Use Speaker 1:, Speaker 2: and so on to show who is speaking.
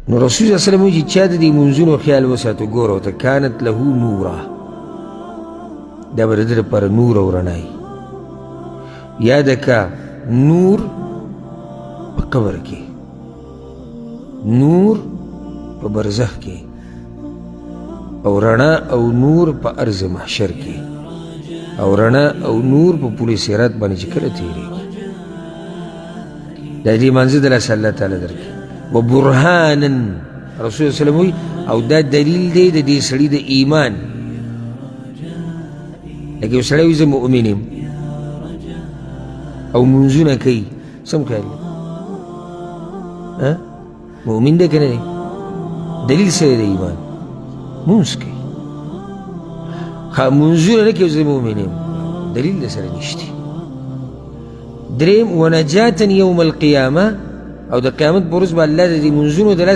Speaker 1: نو رسول الله صلی الله علیه وسلم وایي چې چا د دې مونځونو خیال وساتو، ګوره ورته کانت له نورا، دا به د ده لپاره نور او رڼا وي. یاده که نور په قبر کې، نور په برزخ کې، او رڼا او نور په ارض محشر کې، او رڼا او نور په پولې صراط باندې چې کله تېرېږي. د دې مانځه د لاسه الله تعالی درکړي. وبرهانا، رسول الله وسلم وایي او دا دلیل دی د دې سړي د ایمان. لکه یو سړی وایي زه مؤمن یم او مونځونه کوي، سم خیال دی؟ مؤمن دی که نه دی؟ دلیل څه دی د ایمان؟ مونځ کوي. ښه مونځونه نه کوي، زه مؤمن یم، دلیل د سره نشته. دریم ونجاتا یوم القیامه، او د قیامت پر ورځ به الله د دې مونځونو د لاسه